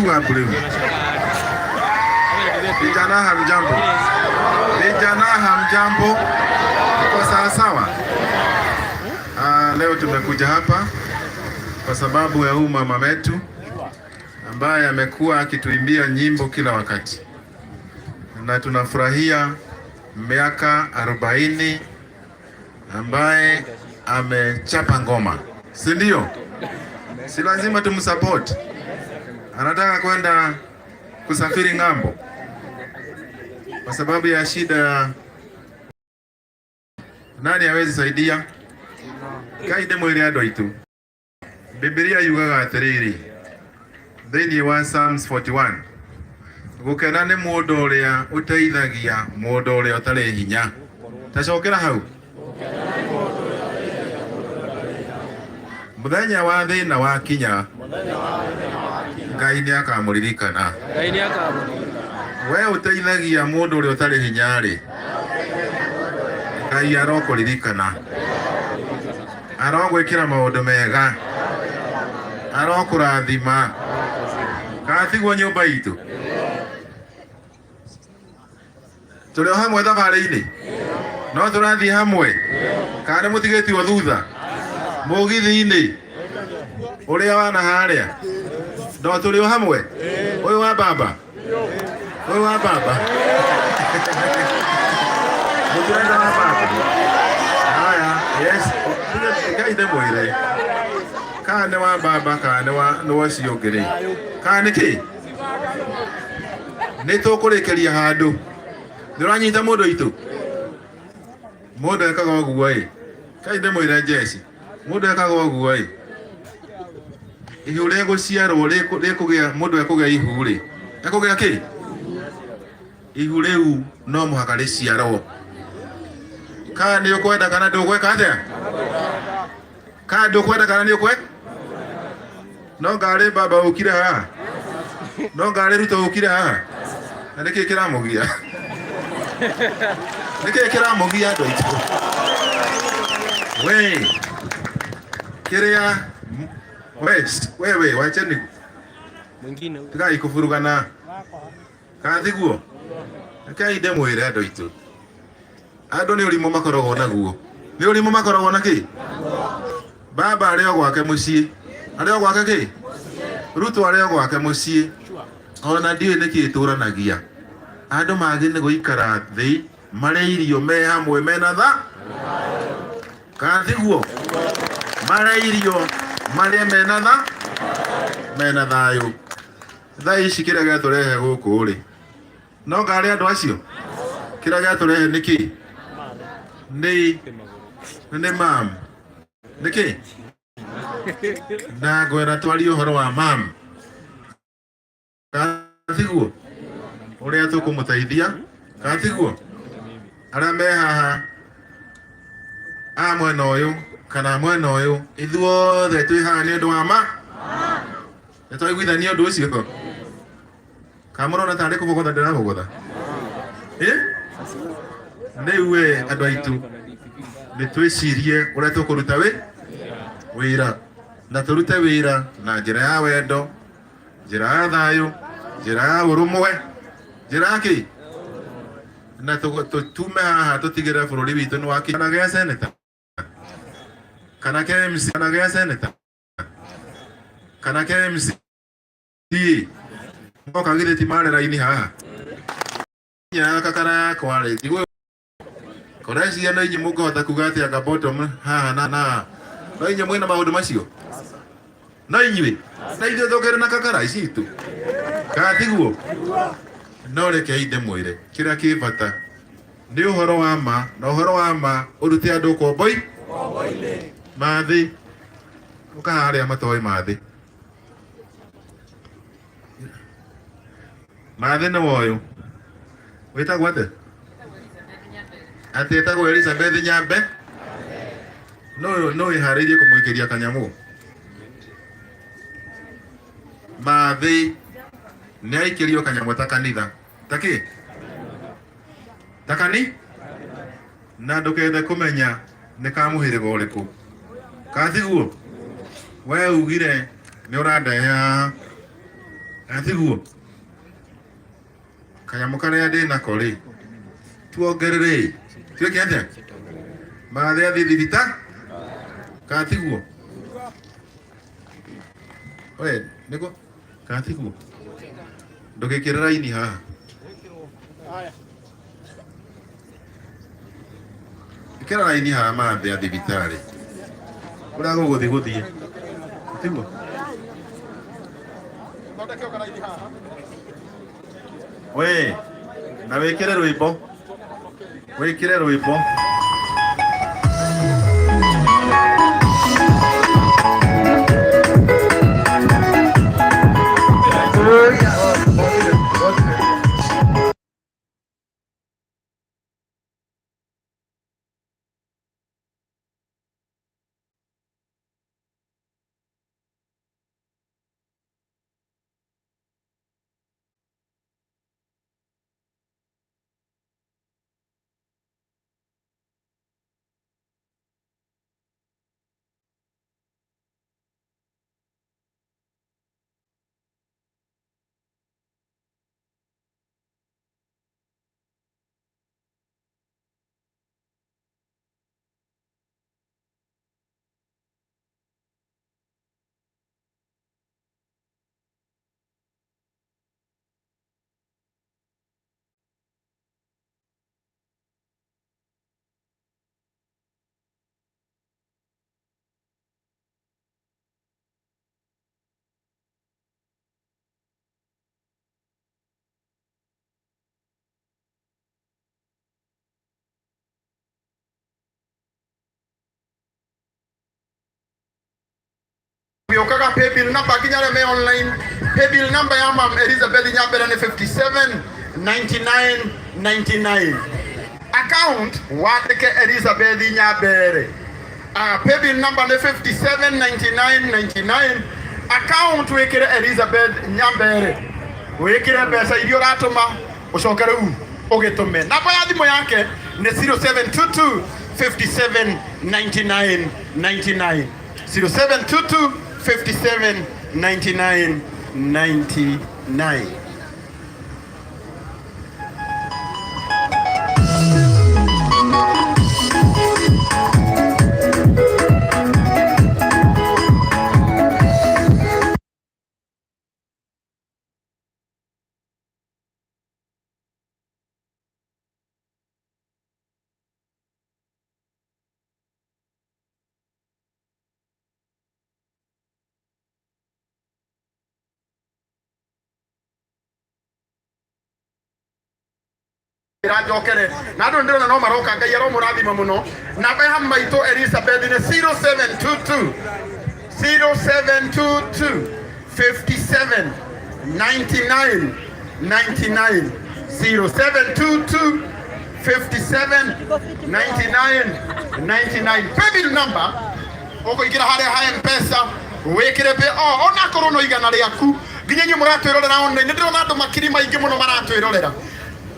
Kuga rĩu. Vijana hamjambo. Vijana hamjambo. Kwa sawa sawa. Leo tumekuja hapa kwa sababu ya huyu mama wetu ambaye amekuwa akituimbia nyimbo kila wakati, na tunafurahia miaka 40 ambaye amechapa ngoma, si ndio? Si lazima tumsupport. Anataka kwenda kusafiri ng'ambo kwa sababu ya shida. Nani hawezi saidia? Kaide mwire andu aitu. Bibilia yugaga atiriri thiini wa Psalms 41, gukena ni mundu uria uteithagia mundu uria utari hinya. Tacokera hau. Muthenya wa thina wakinya, Ngai ni akamuririkana. Ngai nĩ akamũririkana. We uteithagia mundu uria utari hinya ri, Ngai arokuririkana, arogwikira maundu mega, arokurathima. Kana nyumba itu turi o hamwe thabarĩ-inĩ, no tũrathiĩ hamwe kana nĩ mũtigĩtio thutha mũgithi-inĩ ũrĩa wana harĩa, no tũrĩ o hamwe. Ũyũ wa baba, ũyũ wa baba, mũtirenda wa baba. Haya, yes, Ngai ndĩmwĩre kana nĩ wa baba kana nĩ wa nĩ wa ũcio ũngĩ rĩ, kana nĩ kĩ nĩ tũkũrĩkĩria handũ. Nĩ ũranyita mũndũ witũ, mũndũ ekaga ũguo ĩ, Ngai ndĩmwĩre njeci, mũndũ ekaga ũguo ĩ, ihu rĩgũciarwo rĩkũgĩa, mũndũ ekũgĩa ihu rĩ, ekũgĩa kĩ? Ihu rĩu no mũhaka rĩciarwo. Kana nĩ ũkwenda kana ndũgweka atĩa? Kana ndũkwenda kana nĩ ũkwe? No ngarĩ baba ũkire haha, no ngarĩ Ruto ũkire haha, na nĩkĩ kĩramũgia? Nĩkĩ kĩramũgia andũ aitũ? We kĩrĩa we wewe wacheni Mwingine huyu. tigai kũburugana, kana tiguo? Rekei ndĩmwĩre andũ aitũ, andũ nĩ ũrimũ makoragwo naguo, nĩ ũrimũ makoragwo na kĩ? Baba arĩ o gwake mũciĩ, arĩ o gwake kĩ? Ruto arĩ o gwake mũciĩ, ona ndiũĩ nĩkĩ ĩtũranagia. Andũ magĩ nĩ gũikara thĩ marĩ irio me hamwe mena tha, kana tiguo? Marĩ irio marĩe mena tha, mena thayũ. Thaa ici kĩrĩa gĩatũrehe gũkũ rĩ, no ngarĩ andũ acio, kĩrĩa gĩatũrehe nĩ kĩ? Nĩ nĩ mam nĩ kĩ? Na ngwenda twarie ũhoro wa mam, kana tiguo? Ũrĩa tũkũmũteithia, kana tiguo? Arĩa me haha a mwena ũyũ kana mwena ũyũ, ithuothe twĩ haha nĩ ũndũ wa ma. Nĩ twaiguithania ũndũ ũcio? Kana mũrona tarĩ kũbogotha ndĩrabogotha? Rĩu we andũ aitũ nĩ twĩcirie ũrĩa tũkũruta wĩ wĩra, na tũrute wĩra na njĩra ya wendo, njĩra ya thayũ, njĩra ya ũrũmwe, njĩra ya kĩ, na tũtume haha tũtigĩrĩre bũrũri witũ nĩ waki. Kana gĩa seneta, kana kĩa MC, kana gĩa seneta, kana kĩa MC, moka githĩ ti mare raini haha ya kakara yakwa rĩ, tiguo? Korecia no inyuĩ mũngĩhota kuga atĩ anga bottom haha na na no inyuĩ mwĩna maũndũ macio, no inyuĩ na ithuĩ tũkĩrĩ na kakara citũ, kana tiguo? No rekei ndĩmwĩre kĩrĩa kĩ bata nĩ ũhoro wa ma, na ũhoro wa ma ũrute andũ ũkomboi mathĩ ũka harĩa matoĩ mathĩ mathĩ nĩ woyũ wĩtagwo atĩa? Atĩ etagwo Elizabeth Nyambe. No wĩharĩirie kũmũikĩria kanyamũ? Mathĩ nĩ aikĩrio kanyamũ ta kanitha ta kĩ ta kani, na ndũkende kũmenya nĩ ka mũhĩrĩga ũrĩkũ, kana tiguo? We ugire nĩ ũrandehe haha. Atiguo kanyamũ karĩa ndĩ nako rĩ tuongerere tuĩke atĩa mathe athiĩ thibita kana tiguo we nĩguo kana tiguo ndũgĩkĩre raini haha ĩkĩra raini haha mathe a thibitarĩ ũrĩa gũgũthiĩ gũthiĩ tiguo we na wĩkĩre rwĩmbo wĩkĩre rwĩmbo. Gĩũkaga paybill number nginya arĩa me online. Paybill number ya Mam Elizabeth Nyambere nĩ 57 99 99. Account wandĩke Elizabeth Nyambere. Paybill number nĩ 57 99 99. Account wĩkĩre Elizabeth Nyambere, wĩkĩre mbeca iria ũratũma ũcoke rĩu ũgĩtũme. Namba ya thimũ yake nĩ 0722 57 99 99, 0722 57 99 99. Iranjokere na andũ ndĩrona no maroka. Ngai aromũrathima mũno. Namba ya maitũ Elizabeth nĩ 0722 0722 57 99 99, 0722 57 99 99. Paybill number ũkũingĩra harĩa ha M-Pesa wĩkĩre pay o onakorwo no igana rĩaku. Nginya inyuĩ mũratwĩrorera online, nĩ ndĩrona andũ makiri maingĩ mũno maratwĩrorera.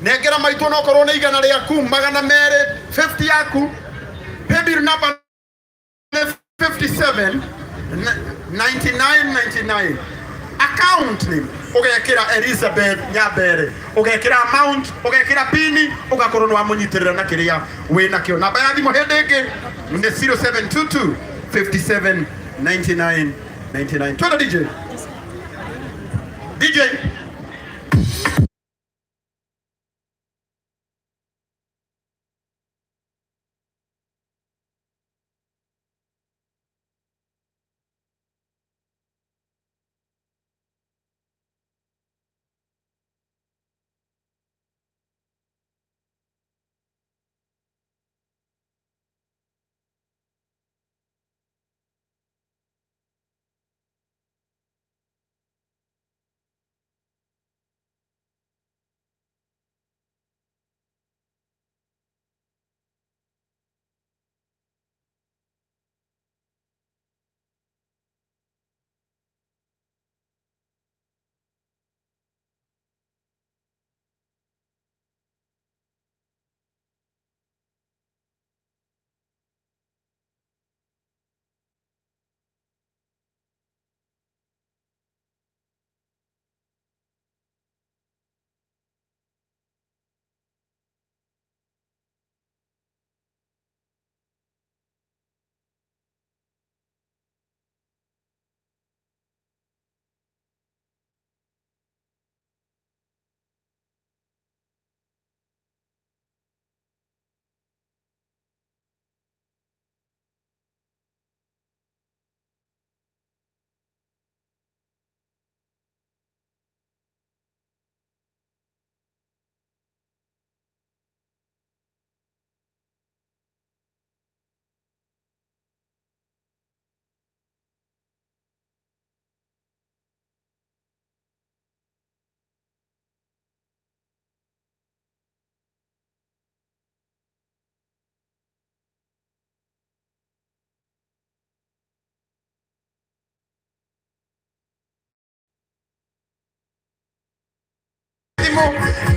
Nengera maitũ onokorwo nĩ igana rĩaku, magana merĩ, 50 yaku. Paybill number nĩ 57 99 99. Account name ũgekĩra Elizabeth Nyambere, ũgekĩra amount, ũgekĩra pini, ũgakorwo nĩ wamũnyitĩrĩra na kĩrĩa wĩ nakĩo. Namba ya thimũ hĩndĩ ĩngĩ nĩ 0722 57 99 99. Twende DJ. DJ.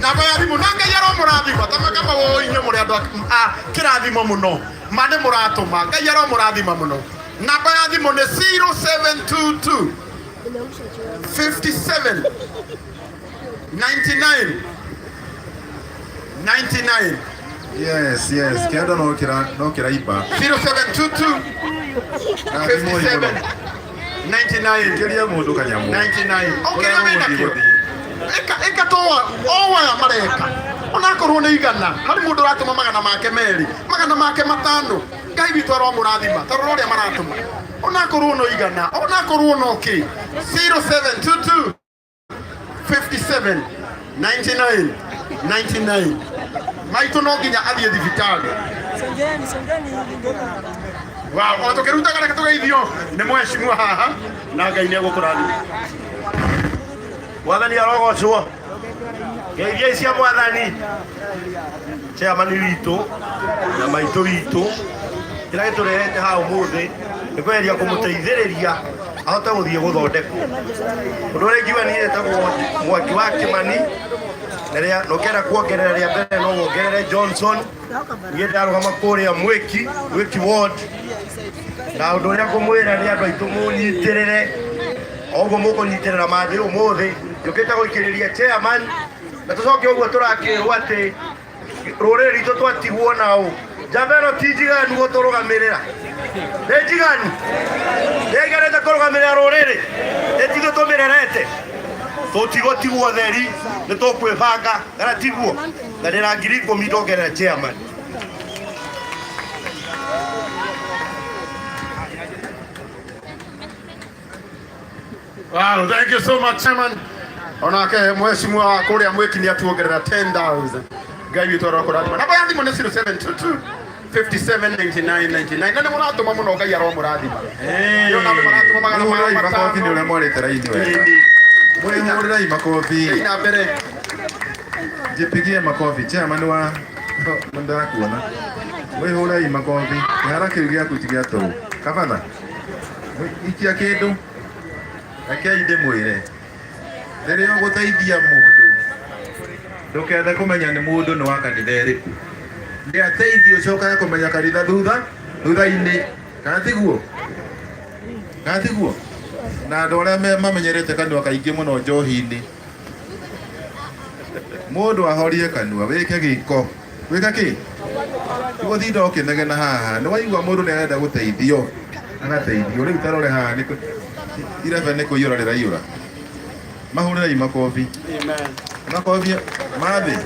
Namba ya thimũ na Ngai aromũrathima ta makama woi inyuĩ mũrĩ andũ a kĩrathimo mũno ma nĩ mũratũma Ngai aromũrathima mũno. Namba ya thimũ nĩ 0722 57 99 99. Yes, yes, kĩanda no kĩra no kĩraimba. 0722 Rathimwo 57 igũrũ. 99 Kĩria mũndũ kanyamũ. 99. O kĩrĩa Ũrĩa wĩna gũthiĩ kĩo gũthiĩ. ĩka to o waya mareka onakorwo nĩ igana harĩ mũndũ ũratũma magana make merĩ magana make matano Ngai witũ aromũrathima ta rora ũrĩa maratũma onakorwo no igana onakorwo no kĩ 0722 57 99 99. Maitũ no nginya athiĩ thibitarĩ. Songeni, songeni hivi ndio. Wow, o tũkĩrutaga reke tũgeithio nĩ mheshimiwa haha na Ngai nĩ egũkũrathima. Mwathani arogocwo. Ngeithia cia mwathani chairman witũ na maitũ witũ kĩrĩa gĩtũrehete haha ũmũthĩ nĩ kweria kũmũteithĩrĩria ahote gũthiĩ gũthondekwo. Ũndũ ũrĩa ingiuga niĩ ĩtagwo Mwangi wa Kĩmani na rĩa na ũkĩenda kuongerera rĩa mbere no wongerere Johnson. Niĩ ndarũgama kũrĩa Mwĩki, Mwĩki ward, na ũndũ ũrĩa ngũmwĩra nĩ andũ aitũ mũnyitĩrĩre o ũguo mũkũnyitĩrĩra mathĩ ũmũthĩ njũkĩte gũikĩrĩria chairman na tũcoke ũguo tũrakĩrwo atĩ rũrĩrĩ rwitũ twatigwo nao njamba ĩno ti njiganu gũtũrũgamĩrĩra nĩ njiganu nĩ ĩiganĩte kũrũgamĩrĩra rũrĩrĩ nĩ titũ tũmĩrerete tũtigũtigwo theri nĩ tũkwĩbanga kana tiguo na ndĩna 10,000 ndongerera chairman. Wow, thank you so much, Chairman. Onake mheshimiwa kũrĩa Mwĩki nĩ atuongerera 10,000. Ngai witũ arokũrathima. Namba ya thimũ nĩ 0722 57 99 99. Na nĩ mũratũma mũno Ngai aromũrathima. Nĩ ona andũ maratũma magana Mwĩhũrĩrei makobi nĩ matano. ũrĩa mwarĩte raini wega. Mwĩhũrĩrei makobi. Thiĩ na mbere. Jipigie makobi. Chairman wa ndakuona. Mwĩhũrei makobi. Kĩhara kĩu gĩaku ti gĩa tũhũ. Kabatha. Ikia kĩndũ. Rekei ndĩmwĩre. Rĩrĩa ũgũteithia mũndũ ndũkende kũmenya nĩ mũndũ nĩ wa kanitha ĩrĩkũ. Nĩ ateithio ũcokaga kũmenya kanitha thutha-inĩ. Kana tiguo? Kana tiguo? Na andũ arĩa mamenyerete kanua kaingĩ mũno njohi-inĩ. Mũndũ ahorie kanua wĩke gĩko. Wĩke kĩ? Tigũtinda ũkĩnegena haha. Nĩ waigua mũndũ nĩ arenda gũteithio. Agateithio. Rĩu ta rore haha nĩ irebe nĩ kũiyũra rĩraiyũra. Mahũrĩrei makobi. Amen. Makobi mathĩ.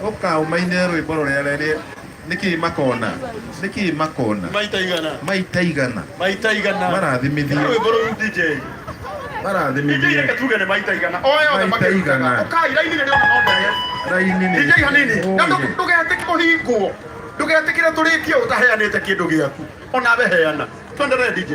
Ũka ũmaine rwĩmbo rũrĩa rĩrĩ nĩkĩ makona? Nĩkĩ makona? Maita igana. Maita igana. Maita igana. Marathimithie. Rwĩmbo rũu DJ. Marathimithie. DJ reke tuge nĩ maita igana. O yothe Maita igana. Ũkai raini rĩrĩ ona no ndege. Raini nĩ. DJ hanini. Na Ũĩ. ndũgetĩkĩre kũhingwo. Ndũgetĩkĩre tũrĩkie ũtaheanĩte kĩndũ gĩaku. Onawe heana. Twendelee DJ.